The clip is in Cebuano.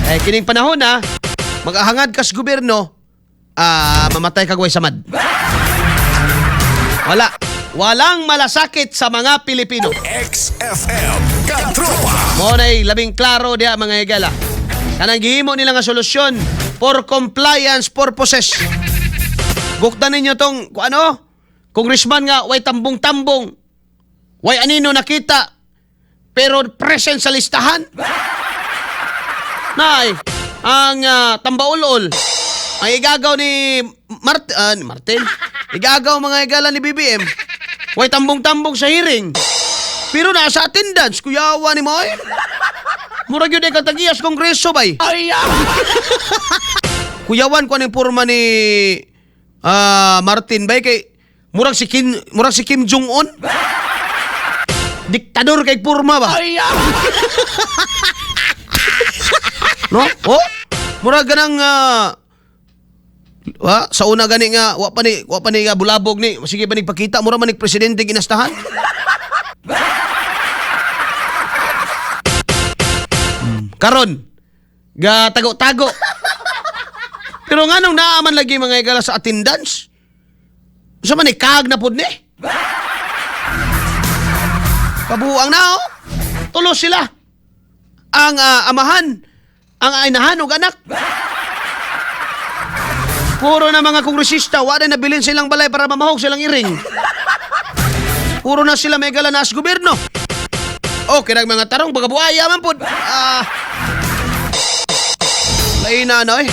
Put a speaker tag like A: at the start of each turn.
A: Eh, kining panahon na, mag-ahangad kas gobyerno, mamatay kag way samad. Wala. Walang malasakit sa mga Pilipino.
B: XFM Katropa.
A: Mo na'y labing klaro diha, mga higala. Kanang gihimo nila nga solusyon for compliance purposes. Guktan ninyo tong kung ano, congressman nga way tambong-tambong. Way anino nakita pero present sa listahan. Nay, ang tambaulol ang igagaw ni ni Martin, igagaw, mga higala, ni BBM. Way tambong-tambong sa hearing. Pero nasa attendance, kuyawa ni mo eh. Murag yun eh katagiyas kongreso bay.
C: Ay!
A: Kuyawan ko aning porma ni Martin bay kay murag si Kim Jong Un. Diktador kay porma ba?
C: Ay!
A: No? Oh? Murag ganang wa, sa una gani nga wa pa ni nga bulabog ni sige pa nagpakita mura man ni presidente ginastahan. Karon ga tago-tago. Pero nganong naaman lagi, mga igala, sa attendance? Sa man ni kag na pud ni? Kabuang na oh. Tulo sila. Ang amahan, ang inahan ug anak. Puro na mga kongresista, wala na nabilin silang balay para mamahog silang iring. Puro na sila may gala na sa gobyerno. Okay nag mga tarong, baga buaya man pud. Lain na ano eh.